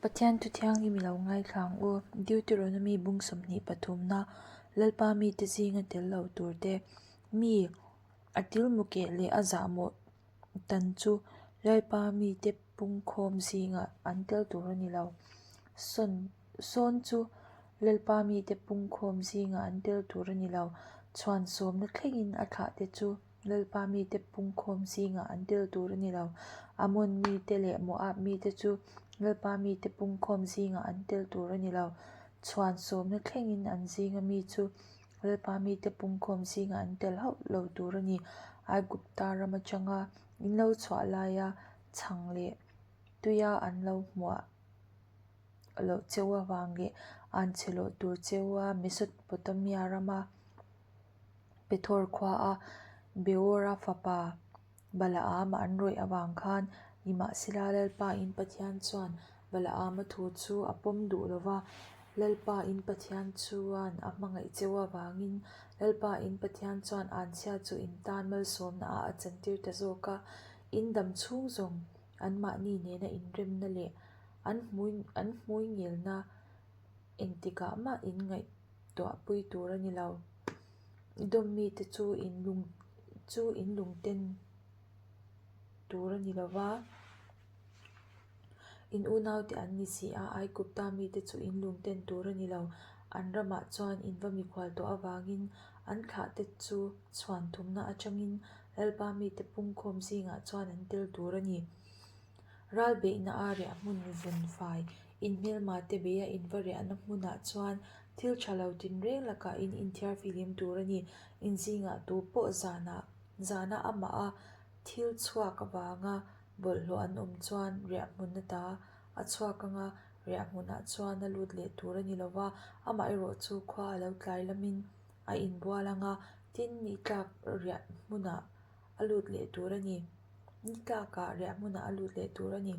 Pathian thu thianghlim i lo ngaithla ang u. Deuteronomy bung 23 na Lalpa mite zinga tel lo turte, mi a tilmu keh leh a zahmawh tan chu Lalpa mite pungkhawm zingah an tel tur a ni lo. Sawn sawn chu Lalpa mite pungkhawm zingah an tel tur a ni lo. Chhuan sawmna thlengin a thlahte chu Lalpa mite pungkhawm zingah an tel tur a ni lo. Ammon mite leh Moab mite chu Lalpa mite pungkhawm zingah an tel tur a ni lo. Chhuan sawmna thlengin an zinga mi chu Lalpa mite pungkhawm zingah an tel hauh lo tur a ni. Aigupta ram atanga in lo chhuah laia chhang leh tuia an lo hmuah loh cheu avang leh an chhe loh tur cheua Mesopotamia rama Pethor khuaa Beora fapa Balaama an rawih avang khan nimahsela Lalpa in Pathian chuan Balaama thu chu a pawm duh lo va, Lalpa in Pathian chuan a hmangaih cheu avangin Lalpa in Pathian chuan anchhia chu in tan malsawmna ah a chantir ta zawk a, in dam chhung zawng anmahni nena inremna leh an hmui ngelna engtikah mah in ngaih tuahpui tur a ni lo. Dawm mite chu in lung chu in lung ten tur a ni lo va, in unaute an ni si a, Aigupta mite chu in lung ten tur a ni lo. An ramah chuan in va mikhual tawh avangin an thlahte chu chhuan thumna atangin Lalpa mite pungkhawm zingah chuan an tel tur a ni. Ral beihna a riah hmun vun fai, in hmelma te beia in va riahna hmunah chuan thil tha lo tinreng lakah in inthiar fihlim tur a ni. In zingah tu pawh zanah zana amah a thil chhuak avanga bawlhhlawh an awm chuan riah hmun ata a chhuak anga riah hmunah chuan a lut leh tur a ni lo va, amaherawh chu khua a lo tlai lamin a inbual anga tin ni tlak riah hmunah a lut leh tur a ni. Ni tlakah riah hmunah a lut leh tur a ni.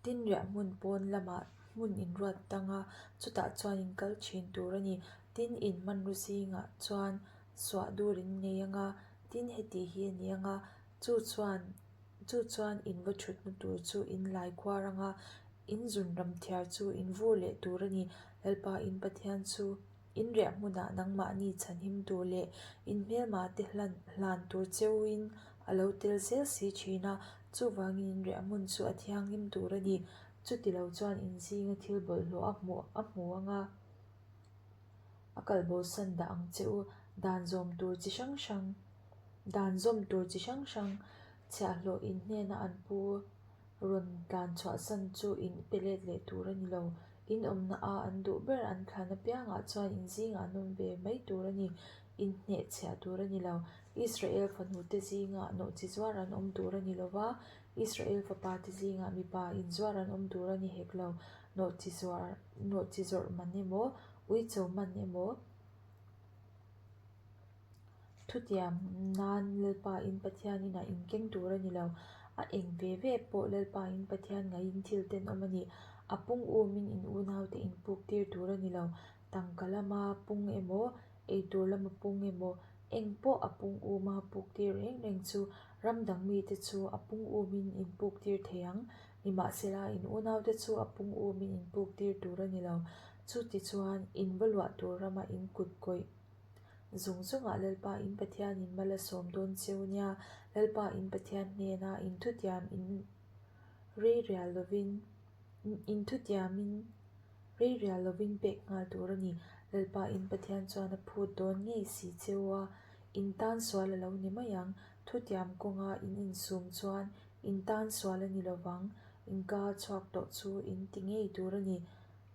Tin riah hmun pawn lamah hmun inruat tang a, chutah chuan in kal thin tur a ni. Tin in hmanraw zingah chuan suah dur in nei ang a, tin heti hi a ni ang a, chu chuan chu chuan in va thutna tur chu in lai khuar ang a, in zun ram thiar chu in vur leh tur a ni. Lalpa in Pathian chu. In riah hmunah nangmahni chhanhim tur leh in hmelma te hlan hlan tur cheuin a lo tel zel si thin a, chuvangin in riah hmun chu a thianghlim tur a ni. Chuti lo chuan in zinga thil bawlhhlawh a hmuh a hmu anga a kalbosan dah ang che u. Dan zawm tur chi hrang hrang dan zawm tur chi hrang hrang chhiahhlawh in hnena an pu rawn tlan chhuahsan chu in pe let leh tur a ni lo. In awmna a an duh ber an thlan apiangah chuan in zingah an awm ve mai tur a ni, in hnehchhiah tur a ni lo. Israel fanute zingah nawhchi zuar an awm tur a ni lo va, Israel fapate zingah mipa inzuar an awm tur a ni hek lo. Nawhchi zuar, nawhchi zawrh man emaw, uicho man emaw, Thutiam nan Lalpa in Pathian inah in keng tur a ni lo. A eng ve ve pawh Lalpa in Pathian ngaiin thil tenawm a ni. A pung umin in unaute in puk tir tur a ni lo. Tangka lama pung emaw, eitur lama pung emaw, eng pawh a pung uma puk tir reng reng chu ram dang mite chu a pung umin in puk tir thei ang. Nimahsela, in unaute chu a pung umin in puk tir tur a ni lo. Chutichuan, in va luah tur rama in kut kawih Zung zungah Lalpa in Pathianin mal a sawm dawn cheu nia, Lalpa in Pathian hnena in thutiam in rei rial lovin in thutiam in rei rial lovin pek nghal tur a ni. Lalpa in Pathian chuan a phut dawn ngei si cheu a, in tan sual a lo ni mai ang. Thutiam kawnga in insum chuan in tan sual a ni lovang, in ka chhuak tawh chu in ti ngei tur a ni.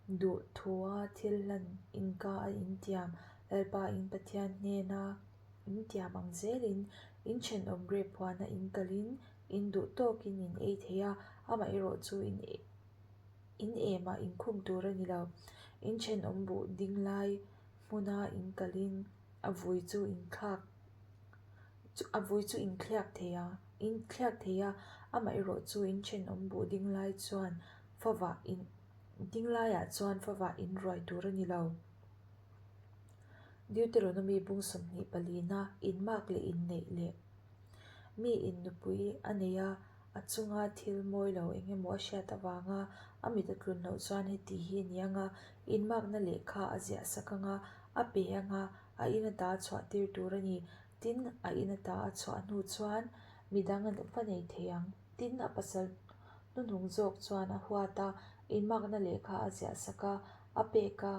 Duh thua thil hlan inka a intiam, Lalpa in Pathian hnena intiam ang zelin in thenawm grape huana in kalin in duh tawkin in ei thei a, amaherawh chu in in emah in khum tur a ni lo. In thenawm buh ding lai hmuna in kalin a vui chu in thlak a vui chu in thliak thei a, in thliak thei a, amaherawh chu in thenawm buh ding lai chuan favah in Dinglaiah chuan favah in ruai tur a ni lo. Deuteronomy bung 24 na inmak leh inneih leh mi in nupui a nei a. A chunga thil mawi lo eng emaw a hriat avanga a mit a tlun loh chuan heti hi a ni ang a, inmakna lehkha a ziah sak ang a, a pe ang a, a in ata a chhuah tir tur a ni. Tin, a in ata a chhuah hnu chuan midang an va nei thei ang. Tin, a pasal hnuhnung zawk chuan a huat a, inmakna lehkha a ziah sak a, a pek a,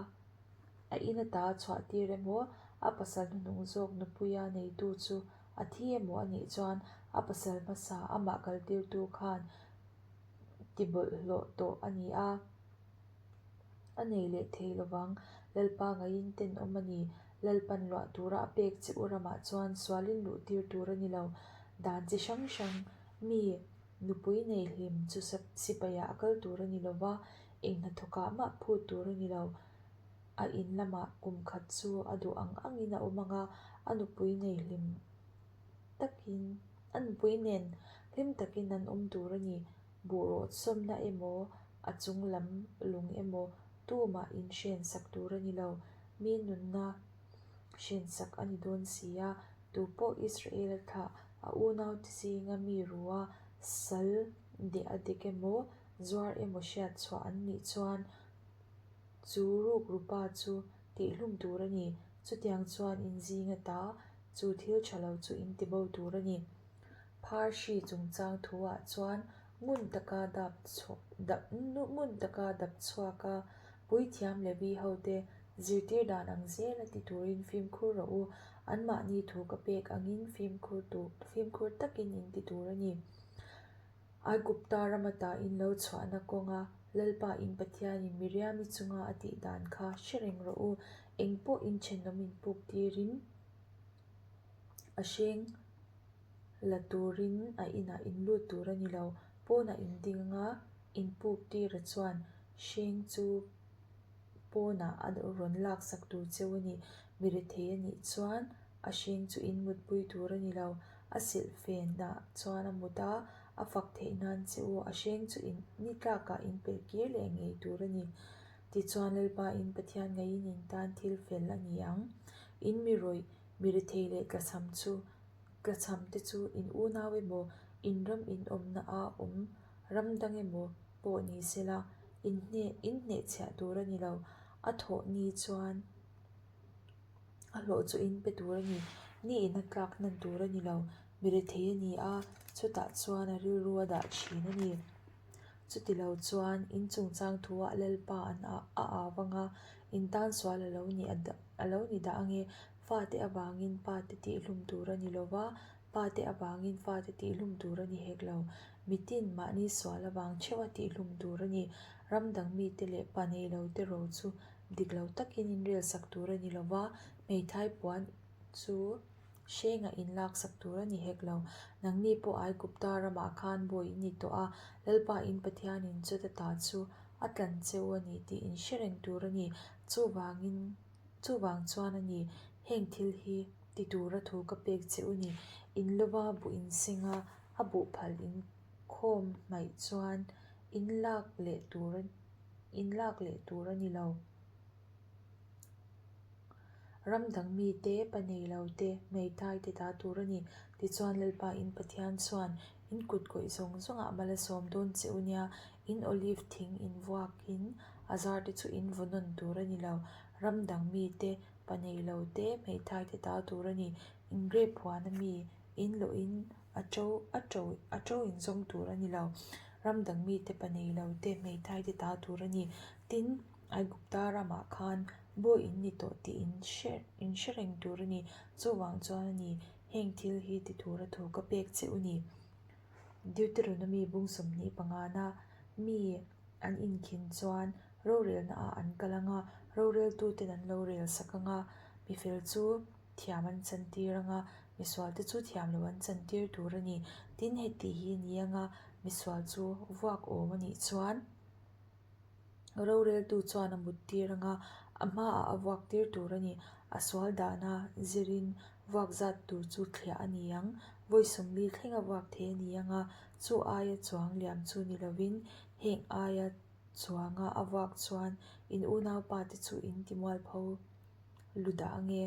a in ata a chhuah tir emaw, a pasal hnuhnung zawk nupuia neitu chu A thi emaw a nih chuan a pasal hmasa amah kaltirtu khan ti bawlhhlawh tawh a ni a, a nei leh thei lovang. Lalpa ngaiin tenawm a ni. Lalpan luah tura a pek che u ramah chuan sualin luh tir tur a ni lo. Dan chi hrang hrang mi nupui nei hlim chu sipaiah a kal tur a ni lova, eng hnathawkah mah phut tur a ni lo. A in lamah kum khat chu a duh ang angin a awm ang a, a nupui nei hlim takin a nupui nen hlim takin an awm tur a ni. Buhrawh sawmna emaw, a chung lam lung emaw tumah in hren sak tur a ni lo. Mi nunna hren sak a ni dawn si a, tupawh Israel-a thlah a unaute zinga mi rua sal deh a dek emaw, zuar emaw hriat chhuah an nih chuan Chu rukrupa chu tihhlum tur a ni. Chutiang chuan in zinga ta chu thil tha lo chu in tibo tur a ni. Phar hri chungchang thuah chuan ngun taka dap ngun taka dap chhuak a, puithiam Levi hote zirtir dan ang zela ti turin fimkhur rawh u. Anmahni thu ka pek angin fimkhur tur fimkhur takin in ti tur a ni. Aigupta rama ta in lo chhuahna kawnga Lalpa in Pathianin Miriami chunga a tih dan kha hre reng rawh u. Eng pawh in thenawm in puk tirin a hreng la turin a inah in lut tur a ni lo. Pawnah in ding anga in puk tira chuan hreng chu pawnah a rawn laksak tur cheu a ni. Mirethei a nih chuan a hreng chu in mutpui tur a ni lo. A silhfenah chuan a mut a, a fak theih nan che u, a hreng chu in ni tlakah in pelh kir leh ngei tur a ni. Tichuan Lalpa in Pathian ngeiin in tan thil fel a ni ang. In mi rawih, mi rethei leh tlachham chu, tlachham te chu in unau emaw, in ram in awmna a awm ram dang emaw pawh ni sela, in hne, in hnehchhiah tur a ni lo. A thawh ni chuan. A hlawh chu in pe tur a ni. Ni in a tlak hnan tur a ni lo. Mi rethei a ni a, chutah chuan a rilru a dah thin a ni. Chuti lo chuan in chungchang thuah Lalpa an a au vang a, in tan sual a lo ni a lo ni dah ange. Fate avangin pate tihhlum tur a ni lo va, pate avangin fate tihhlum tur a ni hek lo. Mitin mahni sual avang theuh a tihhlum tur a ni. Ram dang mite leh pa nei lo te ro chu Dik lo takin inrel sak tur a ni lo va, hmeithai puan chu hrengah inlak sak tur a ni hek lo. Nangni pawh Aigupta ramah khan bawi in ni tawh a, Lalpa in Pathianin chuta ta chu a tlan cheu a ni tih in hre reng tur a ni. Chuvangin, chuvang chuan a ni, heng thil hi ti tura thu ka pek che u ni. In lova buh in seng a, a buh phal in khawm hmaih chuan in lak leh tur a in lak leh tur a ni lo. Ram dang mite, pa nei lo te, hmeithai te ta tur a ni. Tichuan Lalpa in Pathian chuan in kut kawih zawng zawngah mal a sawm dawn che u nia, in olive thing in vuakin a zar te chu in vaw nawn tur a ni lo. Ram dang mite, pa nei lo te, hmeithai te ta tur a ni. In grape huana mi in lawhin A to a to a to inzawm tur a ni lo. Ram dang mite pa nei lo te, hmeithai te ta tur a ni. Tin, Aigupta ramah khan bawi in ni tawh tih in hre in hre reng tur a ni. Chuvang chuan a ni, heng thil hi ti tura thu ka pek che u ni. Deuteronomy bung 25 na mi an inkhin chuan rorelna ah an kal ang a, roreltuten an lo rel sak ang a, mifel chu thiam an chantir ang a, misual te chu thiam loh an chantir tur a ni. Tin, heti hi ni ang a, misual chu vuak awm a nih chuan roreltu chuan a mut tir ang a, a hmaah a vuak tir tur a ni. A sual dahna zirin vuak zat tur chu thliah a ni ang. Vawi sawmli thleng a vuak thei a ni ang a, chu aia chuang liam chu ni lovin heng aia chuanga a vuak chuan in unaupa te chu in ti mualpho lu dah ange.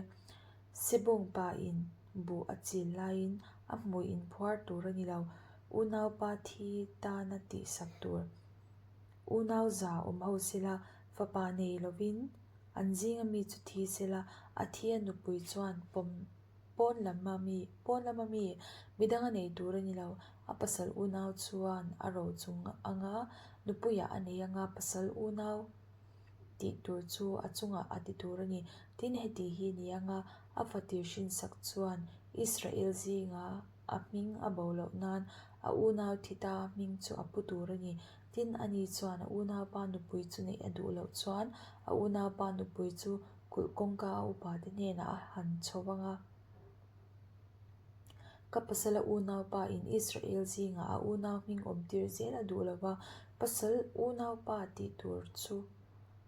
Sebawng pa in buh a chil laiin a hmui in phuar tur a ni lo. Unaupa thi tana tihsak tur unau za awm ho sela, fapa nei lovin an zinga mi chu thi sela, a thi a nupui chuan pawm pawn lama mi pawn lama mi midang a nei tur a ni lo. A pasal unau chuan a ro chung anga nupuiah a nei anga pasal unau tih tur chu a chungah a ti tur a ni. Tin, heti hi ni anga a fatir hrinsak chuan Israel zinga a hming a bo loh nan a unau thi ta hming chu a pu tur a ni. Tin, ani chuan a unaupa nupui chu neih a duh loh chuan a unaupa nupui chu kulh kawngka a upate hnenah a han chho vang a. Ka pasala unaupa in Israel zingah a unau hming awm tir zel a duh lo va, pasal unaupa tih tur chu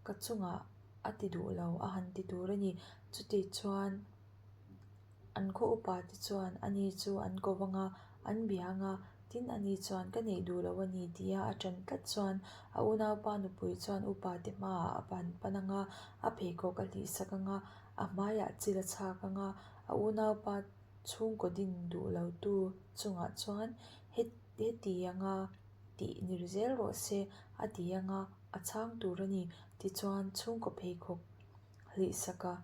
ka chungah a ti duh lo a han ti tur a ni. Chuti chuan an khaw upate chuan ani chu an ko vang a, an bia ang a, tin ani chuan ka neih duh lo a ni tia a ṭan tlat chuan a unaupa nupui chuan upate hmaah a pan pan ang a, a pheikhawk a hlihsak ang a, a hmaiah chil a chhak ang a, a unaupa chhungkaw din duh lotu chungah chuan heti anga tih ni zel rawh se a ti anga a chhang tur a ni. Tichuan chhungkaw pheikhawk hlihsaka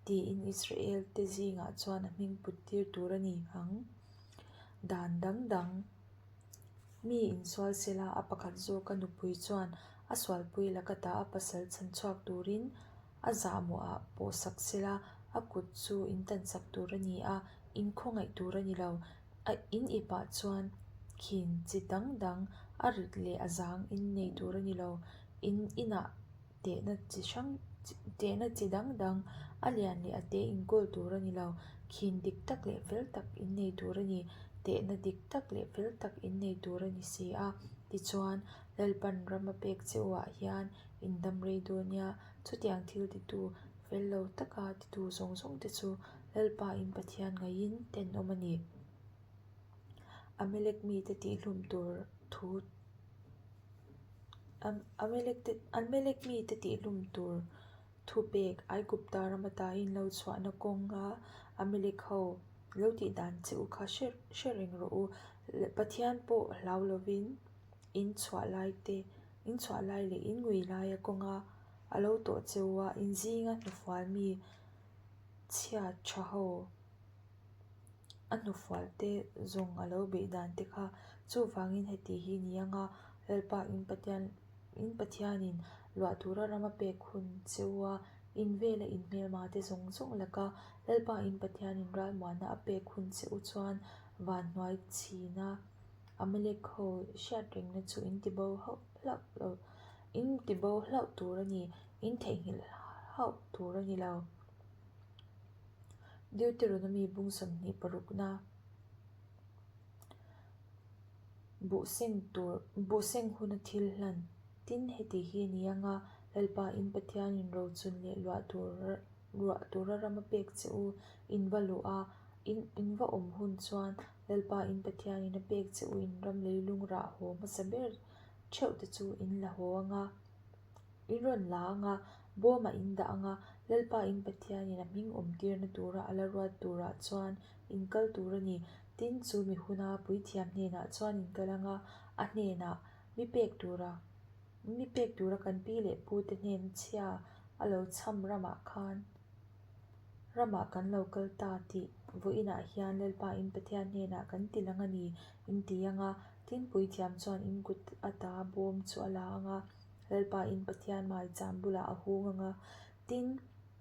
tiin Israel te zingah chuan a hming put tir tur a ni ang. Dan dang dang mi insual sela a pakhat zawka nupui chuan a sualpui lakata a pasal chhan chhuak turin a zahmawhah pawh sak sela a kut chu in tansak tur a ni a, in khawngaih tur a ni lo. A in ipah chuan khin chi dang dang a rit leh a zang in nei tur a ni lo. In inah tehna chi hrang tehna chi dang dang a lian leh a te inkawl tur a ni lo. Khin dik tak leh fel tak in nei tur a ni. Tehna dik tak leh fel tak in nei tur a ni si a. Tichuan, Lalpan ram a pek che uah hian in dam rei dawn nia. Chutiang thil titu fel lo taka titu zawng zawng te chu Lalpa in Pathian ngaiin tenawm a ni. Amalek mite tihhlum tur thu Amalek mite tihhlum tur thupek Aigupta ram atain lo chhuahna kawnga Amalek ho lo tih dan che u kha hre reng rawh u. Pathian pawh hlau lovin in chhuah lai te In chhuah lai leh in ngui laia kawnga a lo tawh che u a, in zinga hnufual mi chhia tha ho a hnufual te zawng a lo beih dan te kha chuvangin heti hi ni anga Lalpa in Pathian in Pathianin luah tura ram a pek hun che u a, in vela in hmelma te zawng zawng laka Lalpa in Pathianin ralmuanna a pek hun che u chuan vanhnuai chhina Amalek ho hriat rengna chu in ti bo hauh hlauh lo, in ti bo hlauh tur a ni, in theihnghilh hauh tur a ni lo. Deuteronomy bung 26na Buhseng tur, buhseng huna thil hlan tin heti hi a ni anga Lalpa in Pathianin rochun leh luah tur ruah tura ram a pek che u in va luh a, in in va awm hun chuan Lalpa in Pathianin a pek che u in ram leilung rah haw hmasa ber theuh te chu in la haw ang a, in rawn la ang a, bawmah in dah ang a, Lalpa in Pathianin a hming awm tirna tura a la ruat turah chuan in kal tur a ni. Tin, chu mi huna puithiam hnenah chuan in kal ang a, a hnenah mi pek tura mi pek tura kan pi leh pute hnen chhia a lo chham ramah khan Ramah kan lo kal ta tih vawiinah hian Lalpa in Pathian hnenah kan ti lang a ni, in ti ang a. Tin, puithiam chuan in kut ata bawm chu a la ang a, Lalpa in Pathian maicham bulah a hung ang a. Tin,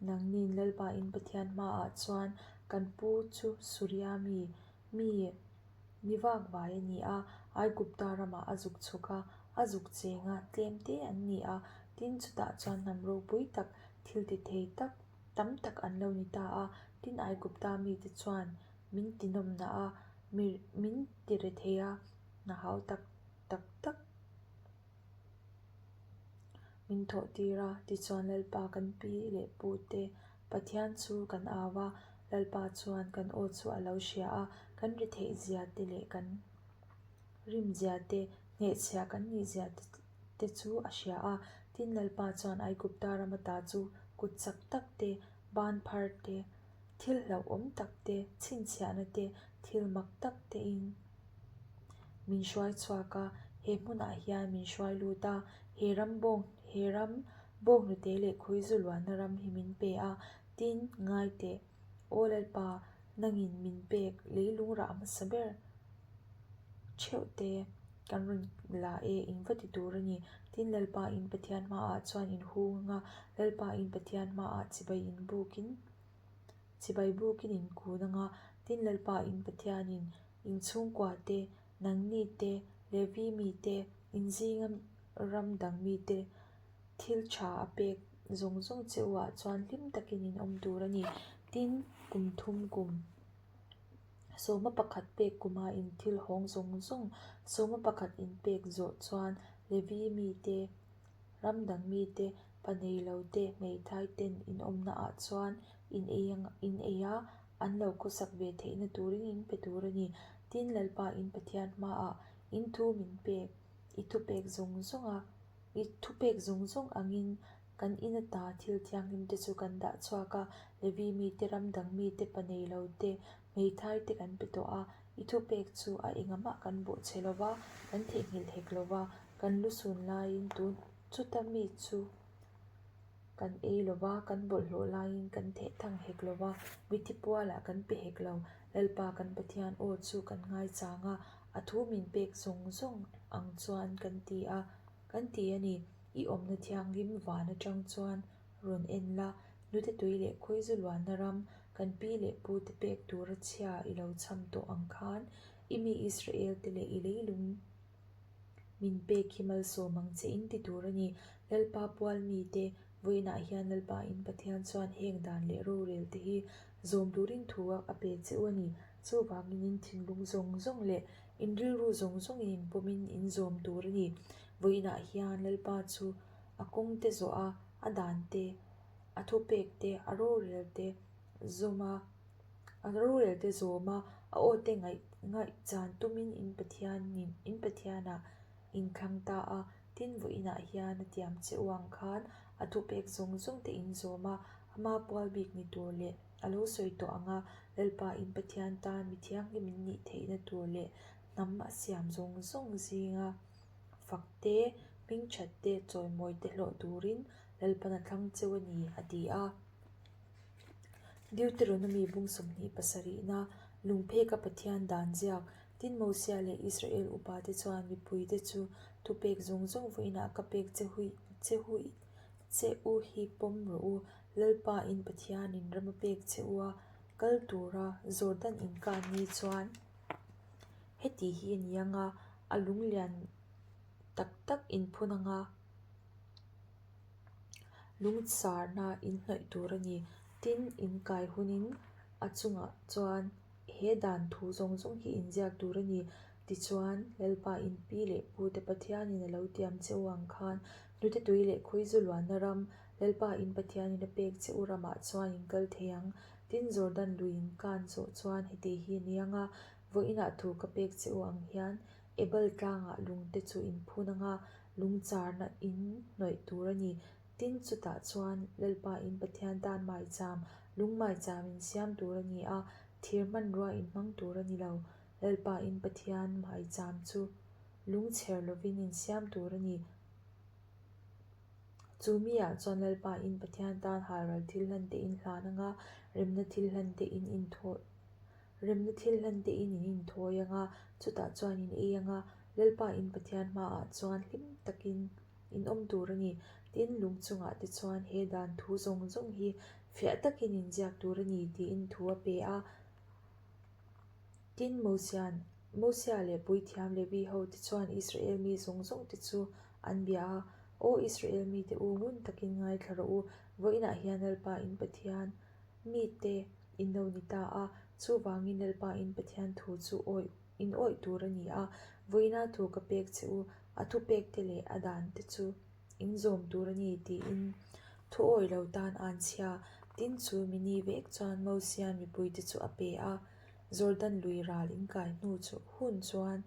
nangnin Lalpa in Pathian hmaah chuan kan pu chu Suria mi, mi, mi vakvai a ni a, Aigupta ramah a zuk chhuk a, a zuk cheng a, tlem te an ni a. Tin, chutah chuan hnam ropui tak, Thil ti thei tak tam tak an lo ni ta a, tin Aigupta mite chuan min ti nawmna a, mi min ti re thei a, hna hau tak tak tak min thawh tir a, tichuan Lalpa kan pi leh pu te Pathian chu kan au a, Lalpa chuan kan aw chu a lo hria a, kan ri theih zia te leh kan rim zia te, hnehchhiah kan nih zia te te chu a hria a. Tin, Lalpa chuan Aigupta ram ata chu kut chak tak te, ban phar te, thil hlauhawm tak te, chhinchhiahna te, thil mak tak tein. Min hruai chhuak a, he hmunah hian min hruai lut a, he ram bawng he ram bawnghnute leh khawizu luanna ram hi min pe a, tin, ngai teh. Aw Lalpa, nangin min pek leilung rah hmasa ber theuh te kan rawn la e, in va ti tur a ni. Tin, Lalpa in Pathian hmaah chuan in hung anga, Lalpa in Pathian hmaah chibai in bukin chibai bukin in kun anga, tin, Lalpa in Pathianin in chhungkua te, nangni te, Levi mi te, in zinga ram dang mi te thil tha a pek zawng zawng che u ah chuan hlim takin in awm tur a ni. Tin, kum thum kum sawma pakhat pek kuma in thil hawng zawng zawng sawma pakhat in pek zawh chuan Levi mi te, ram dang mi te, pa nei lo te, hmeithai ten in awmna ah chuan in ei in ei a, an lo khawsak ve theihna turin in pe tur a ni. Tin, Lalpa in Pathian hmaah in thu min pek, i thupek zawng zawng a, i thupek zawng zawng angin kan in ata thil thianghlim te chu kan dah chhuak a, Levi mite, ram dang mite, pa nei lo te, hmeithai te kan pe tawh a, i thupek chu a engah mah kan bawhchhe lo va, kan theihnghilh hek lo va, kan lu sun laiin tun chuta mi chu kan ei lo va, kan bawlhhlawh laiin kan theh thang hek lo va, mithi pualah kan pe hek lo. Lalpa kan Pathian aw chu kan ngaichang a, a thu min pek zawng zawng ang chuan kan ti a, kan ti a ni. I awmna thianghlim van atang chuan rawn en la, hnute tui leh khawizu luanna ram kan pi leh pu te pek tura chhia i lo cham tawh ang khan i mi Israel te leh i leilung Min pek hi malsawm ang che in ti tur a ni. Lalpa pual mite, vawiinah hian Lalpa in Pathian chuan heng dan leh rorel te hi zawm turin thu a pe che u a ni. Chuvangin in thinlung zawng zawng leh in rilru zawng zawngin in pawmin in zawm tur a ni. Vawiinah hian Lalpa chu a kawng te zawh a, a dan te, a thupek te, a rorel te zawm a, A rorel te zawm a, a aw te ngaih ngaihchan tumin in Pathianin in Pathianah in thlang ta a, tin vawiinah hian a tiam che u ang khan a thupek zawng zawng te in zawm a, ama pual bik ni tur leh a lo sawi tawh ang a, Lalpa in Pathian tan mi thianghlim in nih theihna tur leh hnam a siam zawng zawng zinga fak te, hmingthat te, chawimawi te hlawh turin Lalpan a thlang cheu a ni, a ti a. Deuteronomy bung 27na lungpheka Pathian dan ziak, tin Mosia leh Israel upate chuan mipuite chu thupek zawng zawng vawiinah ka pek che hui che hui che u hi pawm rawh u, Lalpa in Pathianin ram a pek che u a, kal tura Jordan inkan ni chuan heti hi a ni ang a, a lunglian tak tak inphun ang a. Lungsarna in hnawih tur a ni. Tin, in kai hunin a chungah chuan he dan thu zawng zawng hi in ziak tur a ni. Tichuan, Lalpa in pi leh pu te Pathianin a lo tiam che u ang khan hnute tui leh khawizu luanna ram, Lalpa in Pathianin a pek che u ramah chuan in kal thei ang. Tin, Jordan lui in kan zawh chuan heti hi a ni ang a, vawiinah thu ka pek che u ang hian Ebal tlangah lungte chu in phun ang a, lungcharna in hnawih tur a ni. Tin, chutah chuan Lalpa in Pathian tan maicham, lung maicham in siam tur a ni a, thir hmanrua in hmang tur a ni lo. Lalpa in Pathian maicham chu lung chher lovin in siam tur a ni. Chu miah chuan Lalpa in Pathian tan halral thil hlan te in hlan ang a, remna thil hlan te in inthawi. Remna thil hlan te in in inthawi ang a, chutah chuan in ei ang a, Lalpa in Pathian hmaah chuan hlim takin in awm tur a ni. Tin, lung chungah te chuan he dan thu zawng zawng hi fiah takin in ziak tur a ni tiin thu a pe a. Tin, Mosia'n, Mosia leh puithiam Levi ho te chuan Israel mi zawng zawng te chu an bia a, Aw Israel mite u, ngun takin ngaithla rawh u, vawiinah hian Lalpa in Pathian mite in lo ni ta a, chuvangin Lalpa in Pathian thu chu awih in awih tur a ni a, vawiina thu ka pek che u, a thupek te leh a dan te chu in zawm tur a ni tiin thu awih lo tan an chhia. Tin chu mini vek chuan Mosian mipuite chu a pe a, Jordan lui ral in kai hnu chu hun chuan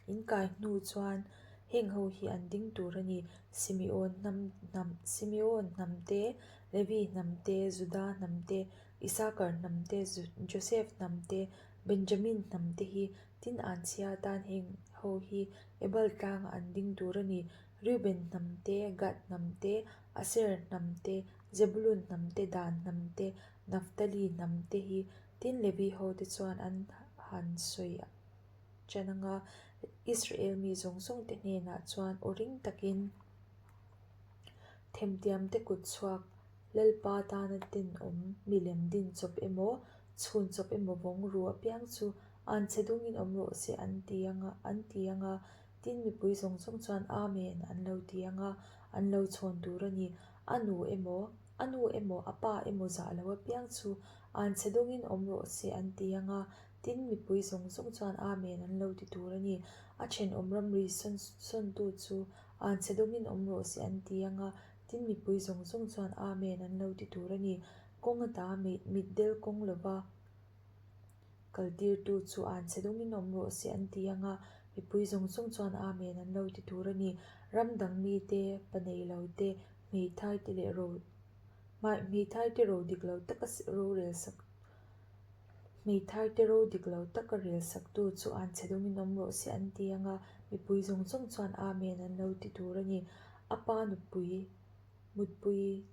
In kai hnu chuan heng ho hi an ding tur a ni, Simeon hnam hnam, Simeon hnam te, Levi hnam te, Juda hnam te, Isakar hnam te, Josef hnam te, Benjamin hnam te hi tin anchhia atan heng ho hi Ebal tlangah an ding tur a ni. Reuben hnam te, Gad hnam te, Aser hnam te, Zebulun hnam te, Dan hnam te, Naphtali hnam te hi tin Levi ho te chuan an han sawi ṭan anga Israel mi zawng zawng te hnenah chuan aw ring takin themtiamte kut chhuak Lalpa tana tenawm milem din chawp emaw, chhun chawp emaw vawng ru apiang chu an chhe dungin awm rawh se an ti anga an ti anga tin mipui zawng zawng chuan Amen an lo ti anga an lo chhawn tur a ni. A nu emaw, a nu emaw, a pa emaw zah lo apiang chu an chhe dungin awm rawh se an ti anga tin mipui zawng zawng chuan Amen an lo ti tur a ni. A thenawm ramri sawn sawntu chu an chhe dungin awm rawh se an ti anga Tin, mipui zawng zawng chuan Amen an lo ti tur a ni. Kawng ata mitdel kawng lova kaltirtu chu an chhe dawngin awm rawh se an ti ang a, mipui zawng zawng chuan Amen an lo ti tur a ni. Ram dang mite, pa nei lo te, hmeithai te leh ro hmeithai te ro dik lo taka rorel sak hmeithai te ro dik lo taka rel saktu chu an chhe dawngin awm rawh se an ti ang a, mipui zawng zawng chuan Amen an lo ti tur a ni. A pa nupui mutpui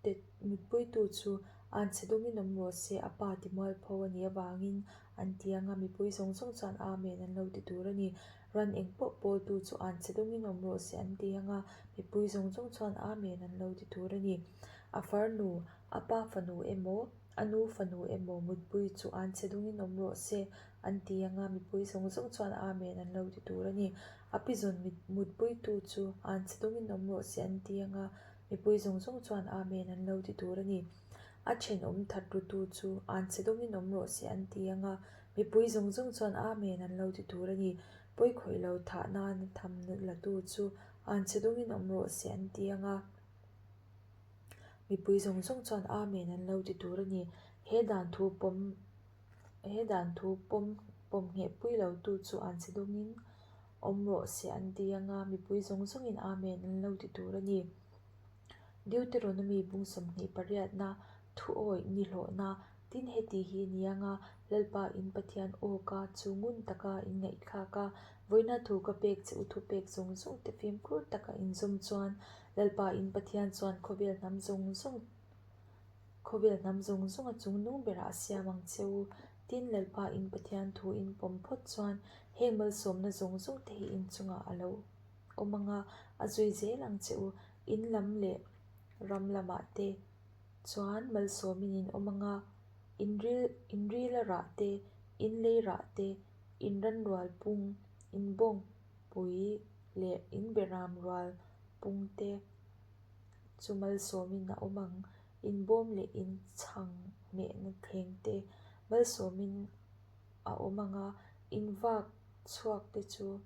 te mutpuitu chu an chhe dawngin awm rawh se, a pa ti mualpho a nih avangin an ti ang a, mipui zawng zawng chuan Amen an lo ti tur a ni. Ran eng pawh pawltu chu an chhe dawngin awm rawh se an ti ang a, mipui zawng zawng chuan Amen an lo ti tur a ni. A farnu, a pa fanu emaw, a nu fanu emaw mutpui chu an chhe dawngin awm rawh se an ti ang a, mipui zawng zawng chuan Amen an lo ti tur a ni. A pizawn mutpuitu chu an chhe dawngin awm rawh se an ti ang a, mipui zawng zawng chuan Amen an lo ti tur a ni. A thenawm that rutu chu an chhe dawngin awm rawh se an ti ang a, mipui zawng zawng chuan Amen an lo ti tur a ni. Pawikhawih lo thah nan tham latu chu an chhe dawngin awm rawh se an ti ang a, mipui zawng zawng chuan Amen an lo ti tur a ni. He dan thu pawm He dan thu pawm pawm ngheh pui lo tu chu an che dawngin awm rawh se an ti anga mipui zawng zawngin Amen an lo ti tur a ni. Deuteronomy bung 28na thu awih ni hlawhna tin heti hi ni anga Lalpa in Pathian aw ka chu ngun taka in ngaihthlak a, vawiina thu ka pek che u thupek zawng zawng te fimkhur taka in zawm chuan Lalpa in Pathian chuan khawvel hnam zawng zawng Khawvel hnam zawng zawng a chung nung berah a siam ang che u. Tin, Lalpa in Pathian thu in pawm phawt chuan heng malsawmna zawng zawng te hi in chungah a lo awm ang a, a zui zel ang che u. In lam leh ram lamah te chuan malsawmin in awm ang a, in ril in rila rah te, in lei rah te, in ranrual pung, in bawngpui leh in beram rual pung te, Chu malsawmin a awm ang. Inbawm leh inchhang hmehna thleng te malsawmin a awm ang a, in vak chhuak te chu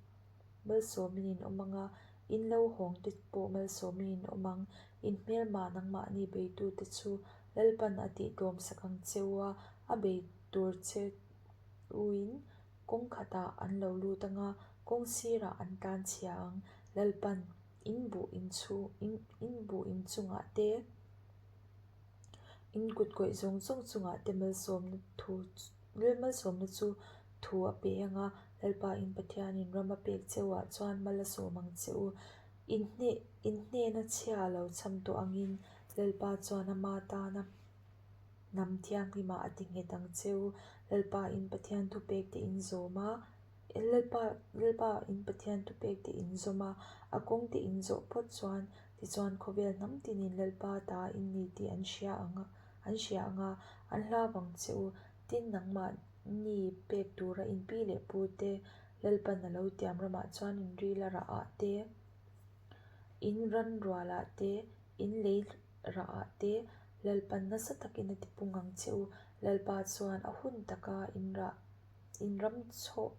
malsawmin in awm ang a, in lo hawng te pawh malsawmin in awm ang. In hmelma nangmahni beitute chu Lalpan a tihtlawm sak ang che u a, a bei tur che uin kawng khatah an lo lut ang a, kawng sirah an tlanchhia ang. Lalpan. In buh in chhung in in buh in chungah te in kut kawih zawng zawng chungah te malsawmna thu malsawmna chu thu a pe ang a, Lalpa in Pathianin ram a pek che u ah chuan mal a sawm ang che u. In hne in hnena chhia a lo cham tawh angin Lalpa chuan ama tana hnam thianghlimah a ti nghet ang che u. Lalpa in Pathian thupek te in zawm a. Lalpa Lalpa in Pathian thupek te in zawm a, a kawng te in zawh phawt chuan tichuan khawvel hnam tinin Lalpa ta in ni tih an hria ang a, an hria ang a, an hlau ang che u. Tin, nangmah ni pek tura in pi leh pu te Lalpan a lo tiam ramah chuan in ril a rah ah te, in ran rual ah te, in lei rah ah te Lalpan nasa takin a tipung ang che u. Lalpa chuan a hun taka in rah. Inram chhawh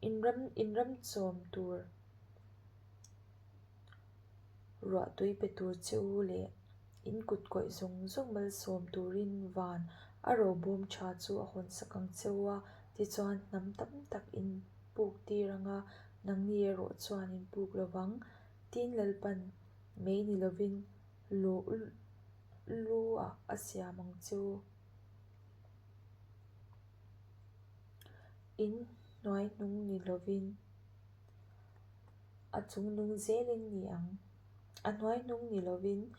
inram inram chawm tur ruah tui pe tur che u leh in kut kawih zawng zawng malsawm turin van a robawm tha chu a hawn sak ang che u a, tichuan hnam tam tak in puk tir ang a, nangni erawh chuan in puk lo vang. Tin Lalpan mei ni lovin lu lu ah a siam ang che u. In hnuaihnung ni lovin a chungnung zel in ni ang. A hnuaihnung ni lovin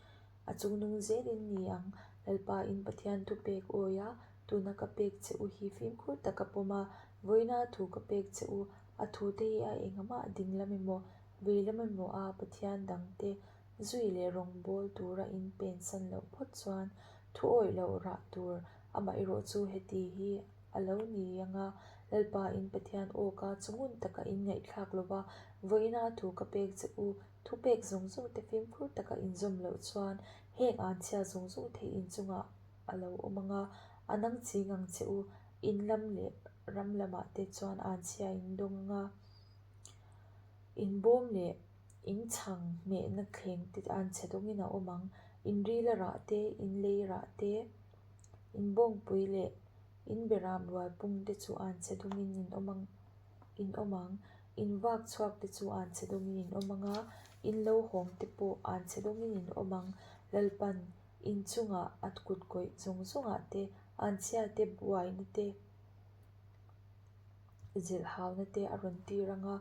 a chungnung zel in ni ang. Lalpa in Pathian thupek awi a, tuna ka pek che u hi fimkhur tak a pawm a, vawiina thu ka pek che u, a thute hi a engmah dinglam emaw, veilam emaw a Pathian dangte zui leh rawngbâwl tura in pensan loh phawt chuan thu awih loh rah tur amaherawh chu heti hi a lo ni ang a, Lalpa in Pathian aw ka chu ngun taka in ngaihthlak lo va, vawiina thu ka pek che u, thupek zawng zawng te fimkhur taka in zawm loh chuan heng anchhia zawng zawng thei in chungah a lo awm ang a, a nang ching ang che u, in lam leh ram lamah te chuan anchhia in dawng ang a, in bawm leh in chhang hmehna thleng te anchhe dawngin a awm ang, in rila rah te, in lei rah te, in bawngpui leh in beram rual pung te chu anchhe dawngin in awm ang in awm ang, in vak chhuak te chu anchhe dawngin in awm ang a, in lo hawng te pawh anchhe dawngin in awm ang, Lalpan in chungah a kut kawih zawng zawngah te, anchhia te buaina te, zilhhauna te a rawn tir ang a,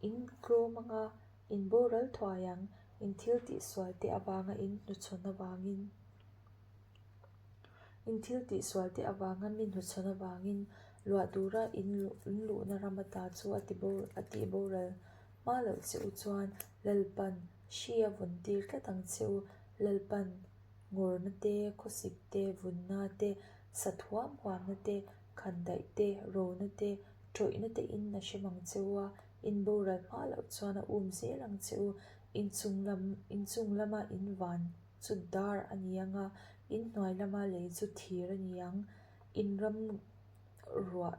in tlawm ang a, in boral thuai ang, in thil tihsual te avanga in hnuchhawn avangin. In thil tihsual te avanga mi hnuchhawn avangin luah tura in luhna ram ata chu a ti a tih boral hma loh che u chuan Lalpan hri a vawn tir tlat ang che u. Lalpan ngawrna te, khawsik te, vunna te, sa thuam huamna te, khandaih te, rona te, tawihna te in a hrem ang che u a, in boral hma loh chuan a um zel ang che u. Inchung lam inchung lama in van chu dar a ni ang a, in hnuai lama lei chu thir a ni ang. In ram ruah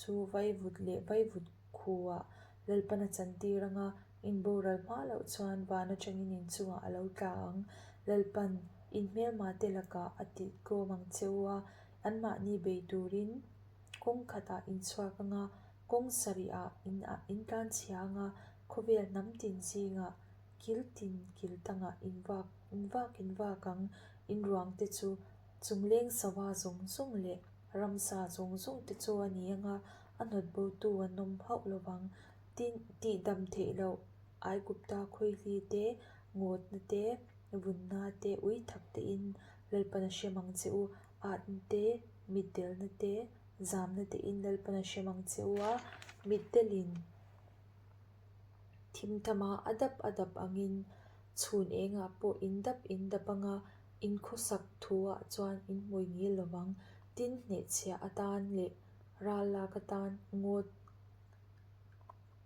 chu vaivut leh vaivut khuah Lalpan a chantir ang a, in boral hma loh chuan van atangin in chungah a lo tla ang. Lalpan in hmelma te lakah a tih tlawm ang che u a, anmahni bei turin kawng khatah in chhuak ang a, kawng sarihah in tlanchhia ang a, khawvel hnam tin zingah Kil tin kil tangah in vak in vak in vak ang, in ruang te chu chungleng sawa zawng zawng leh ramsa zawng zawng te chu a ni ang a, a hnawt bo tu an awm hauh lo vang. Tin, tihdam theih loh Aigupta khawihli te, ngawtna te, vunna te, ui thak te in Lalpan a hrem ang che u, atna te, mitdelna te, zamna te in Lalpan a hrem ang che u a, mitdelin. Thimthama a dap a dap angin chhun engah pawh in dap in dap anga in khawsak thuah chuan in hmui ngil lovang. Tin, hnehchhiah atan leh ral lak atan ngawt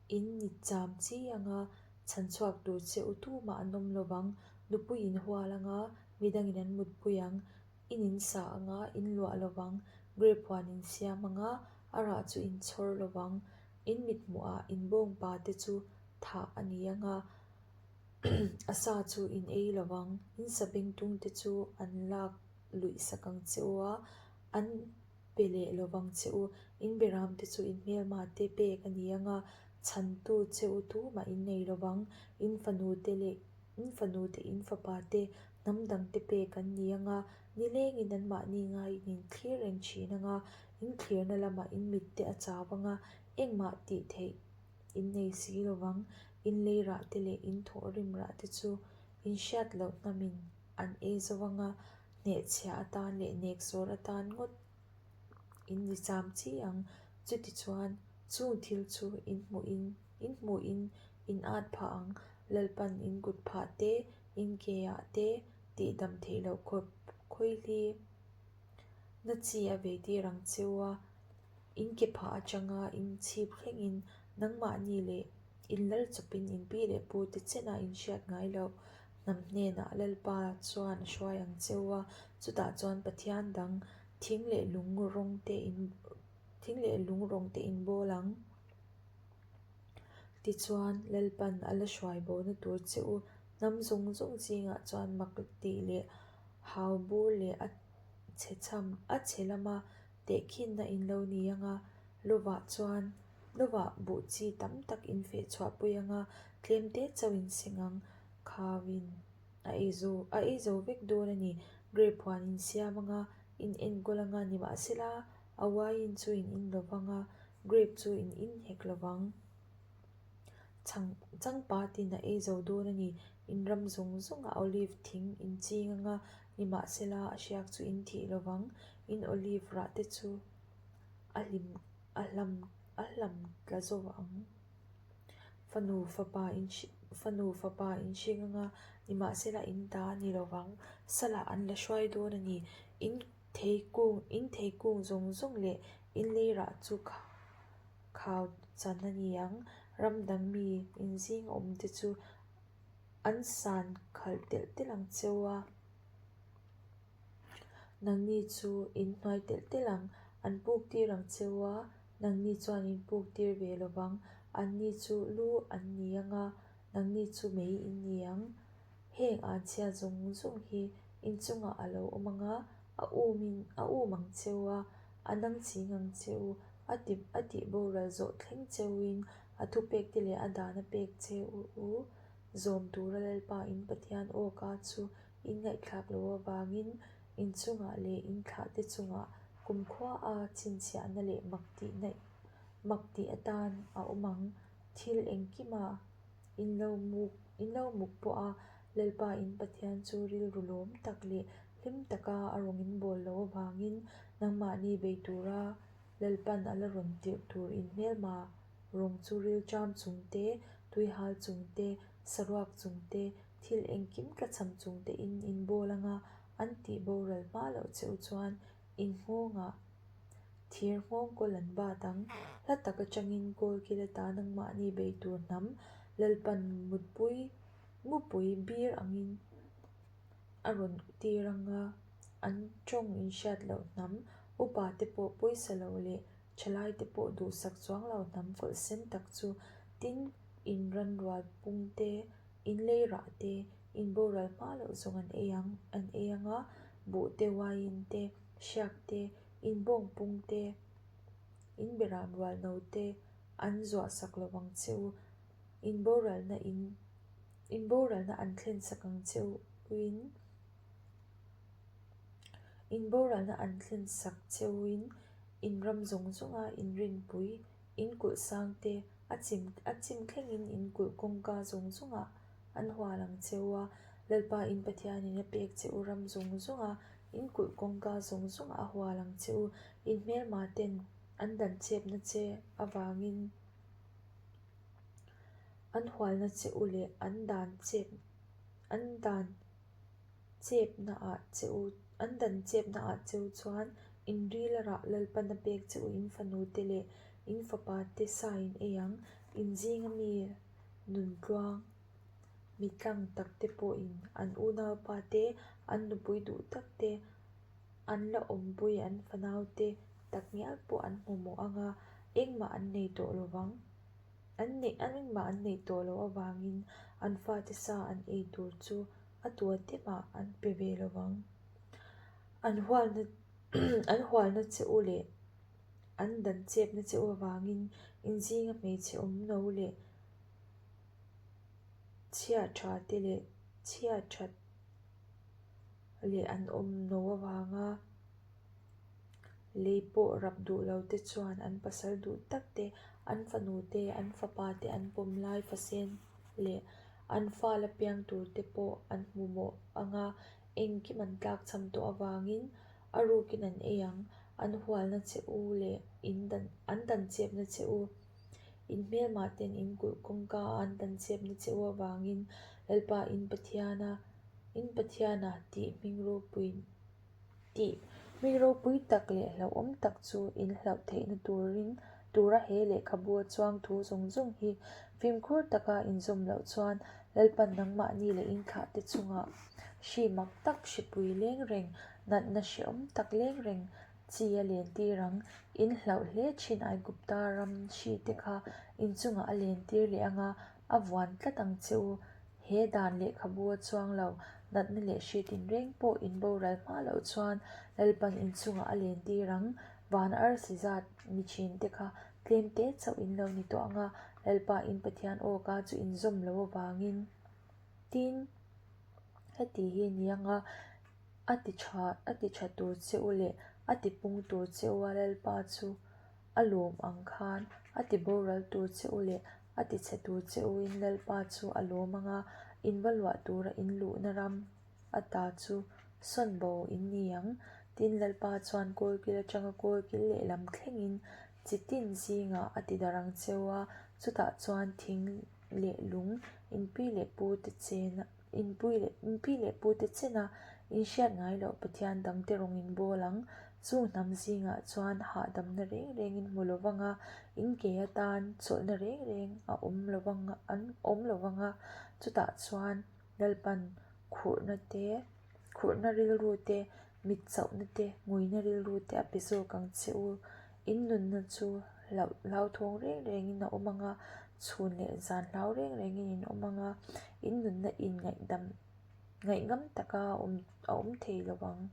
in ni cham chi anga chhanchhuak tur che u tumah an awm lovang. Nupui in hual anga midangin an mutpui ang. In in sa anga in luah lovang. Grape huan in siam anga a rah chu in chhawr lovang. In mithmuhah in bawngpa te chu thah a ni ang a, a sa chu in ei lo vang. In sabengtung te chu an lak luih sak ang che u a, an pe leh lo vang che u. In beram te chu in hmelma te pek a ni ang a, chhantu che u tumah in nei lo vang. In fanu te leh in fanu te in fapa te hnam dang te pek an ni ang a, nilengin anmahni ngaiin in thlir reng thin ang a, In thlirna lamah in mitte a chau ang a, engmah tih theih in nei si lo vang. In lei rah te leh in thawhrim rah te chu in hriat loh hnamin an ei zo ang a, hnehchhiah atan leh neksawr atan ngawt in ni cham chi ang. Chutichuan, chung thil chu in hmuhin in hmuhin in at phah ang. Lalpan in kut phah te, in ke ah te tihdam theih loh khawp khawihli. Na chi a vei tir ang che u a, in ke phah atanga in chhip thlengin nangmahni leh in lal chawpin in pi leh pu te chenah in hriat ngai loh hnam hnenah Lalpa chuan a hruai ang che u a, chutah chuan Pathian dang thing leh lung rawng te in thing leh lung rawng te in bawl ang. Tichuan Lalpan a la hruai bona tur che u hnam zawng zawng zingah chuan mak tih leh Hau bur leh a chhe chham a chhe lama tehkhinna in lo ni ang a, lovah chuan lovah buh chi tam tak in feh chhuah pui ang a, tlem te chauh in seng ang, khauin a ei zo a ei zo vek dawn a ni. Grape huan in siam ang a, in enkawl ang a, nimahsela. A uaiin chu in in lovang a, grape chu in in hek lovang. Chhang changpatin a ei zo dawn a ni. In ram zawng zawngah olive thing in ching anga, nimahsela a hriak chu in thih lovang. In olive rah te chu a hlim a hlam a hlam tla zo ang. Fanu fapa in fanu fapa in hring anga, nimahsela in ta a ni lovang. Salah an la hruai dawn a ni. In Theikung, in theikung zawng zawng leh in lei rah chu khau chan a ni ang. Ram dang mi inzing awm te chu an san khalh telh telh ang cheu a, nangni chu in hnuai telh telh ang. An puk tir ang cheu a, nangni chuan in puk tir ve lo vang. Anni chu lu an ni ang a, nangni chu mei in ni ang. Heng anchhia zawng zawng hi inchungah a lo awm ang a, a umin a um ang cheu a, a nang ching ang cheu, a ti a tih boral zawh thleng cheuin a thupek te leh a dan a pek che u u. Zawm tura Lalpa in Pathian awka chu in ngaihthlak loh avangin inchungah leh in thlahte chungah kumkhua a chhinchhiahna leh mak tihna mak tih atan a awm ang. Thil engkima In lo muk, in lo muk pawh a, Lalpa in Pathian chu rilru lawm tak leh hlim taka a rawn in bawl loh avangin nangmahni bei tura Lalpan a la rawn tirh tur in hmelma rawng chu rilṭam chung te, tuihal chung te, saruak chung te, thil engkim tlachham chung te in in bawl anga an tih boral hma loh che u chuan in nghawngah Thir nghawng kawl an bat ang. Hla tak atangin kawl kil ata nangmahni bei tur hnam Lalpan mutpui mupui bir angin a rawn tir ang a, an tawng inhriat loh hnam, upa te pawh pawisa lo leh thalai te pawh duhsak chuang lo hnam kawlh sen tak chu tin in ranrual pung te, in lei rah te, in boral hma loh zawng an ei ang an ei ang a, buh te uaiin te, hriak te, in bawng pung te, in beram rual no te an zuah sak lo ang che u, in boralna in in boralna an thlen sak ang che u in in boralna an thlen sak che u in in ram zawng zawnga in rinpui in kulh sang te a chim a chim thlengin in kulh kawngka zawng zawngah an hual ang che u a, Lalpa in Pathianin a pek che u ram zawng zawnga In kulh kawngka zawng zawng a hual ang che u. In hmelma ten an dan chepna che avangin an hualna che u leh an dan chep an dan chepna ah che u an dan chepna ah che u chuan in ril a rah Lalpan a pek che u in fanu te leh in fapa te sa in ei ang. In zinga mi nuntluang. Mi tlang tak te pawhin an unaupa te, an nupui duh tak te, an la awmpui an fanau te tak ngial pawh an hmu mawh ang a, engmah an nei tawh lo vang. An neih an engmah an neih tawh loh avangin an fate sa an ei tur chu a tua te mah an pe ve lo vang. An hualna an hualna che u leh an dan chepna che u avangin inzinga hmeichhe awm no leh Chhia tha te leh chhia that leh an awm no avanga lei pawh rap duh lo te chuan an pasal duh tak te, an fanu te, an fapa te an pawm lai fasen leh an fa la piang tur te pawh an hmu mawh anga engkim an tlak cham tawh avangin a rukin an ei ang, an hualna che u leh in dan an dan chepna che u. In hmelmah ten in kulh kawngka a an dan chepna che u avangin Lalpa in Pathiana in Pathiana tih hming ropui tih hming ropui tak leh hlauhawm tak chu in hlauh theihna turin tura he lehkhabu a chuang thu zawng zawng hi fimkhur taka inzawm loh chuan Lalpan nangmahni leh in thlahte chungah hri mak tak hripui leng reng natna hrehawm tak leng reng Chi a len tir ang. In hlauh hle thin Aigupta ram hri te kha in chungah a len tir leh ang a, a vuan tlat ang che u. He dan lehkhabu a chuang lo, natna leh hri tinreng pawh in boral hma loh chuan Lalpan in chungah a len tir ang. Van arsi zat mi thin te kha tlem te chauh in lo ni tawh ang a, Lalpa in Pathian awka chu in zawm lo avangin. Tin, heti hi ni ang a. A ti tha, a ti tha tur che u leh A tipung tur che u a Lalpa chu a lawm ang khan a tiboral tur che u leh a tichhe tur che u in Lalpa chu a lawm ang a, in va luah tura in luhna ram ata chu sawn bo in ni ang. Tin, Lalpa chuan kawlkil atanga kawlkil lehlam thlengin chi tin zingah a ti darh ang che u a, chutah chuan thing leh lung inpi leh pute chena inpui leh inpi leh pute chena inhriat ngai loh Pathian dangte rawng in bawl ang. Chung hnam zingah chuan hahdamna reng reng in hmu lo vang a, in ke atan chawlhna reng reng a awm lo vang an awm lo vang a, chutah chuan Lalpan khurhna te, khurhna rilru te, mit chauhna te, nguina rilru te a pe zawk ang che u. In nunna chu hlauh hlauthawng reng rengin a awm ang a, chhun leh zan hlau reng rengin in awm ang a, in nunna in ngaihdam ngaihngam taka a awm a awm thei lo ang.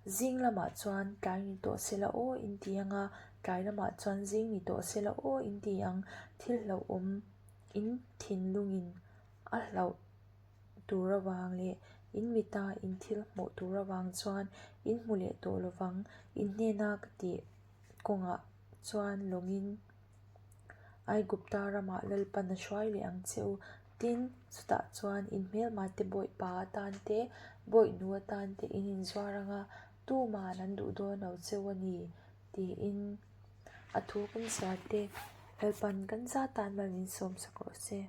Zing lamah chuan tlai ni tawh sela aw in ti ang a, tlai lamah chuan zing ni tawh sela aw in ti ang. Thil hlauhawm in thinlungin a hlauh tur avang leh in mita in thil hmuh tur avang chuan in hmu leh tawh lovang. In hnena ka tih kawngah chuan lawngin Aigupta ramah Lalpan a hruai leh ang che u. Tin, chutah chuan in hmelmate bawihpa atan te, bawihnu atan te in inzuar ang a, tuman an duh dawn lo che u a ni, tiin a thu kan chhiar te Lalpan kan zat tan mal min sawmsak rawh se.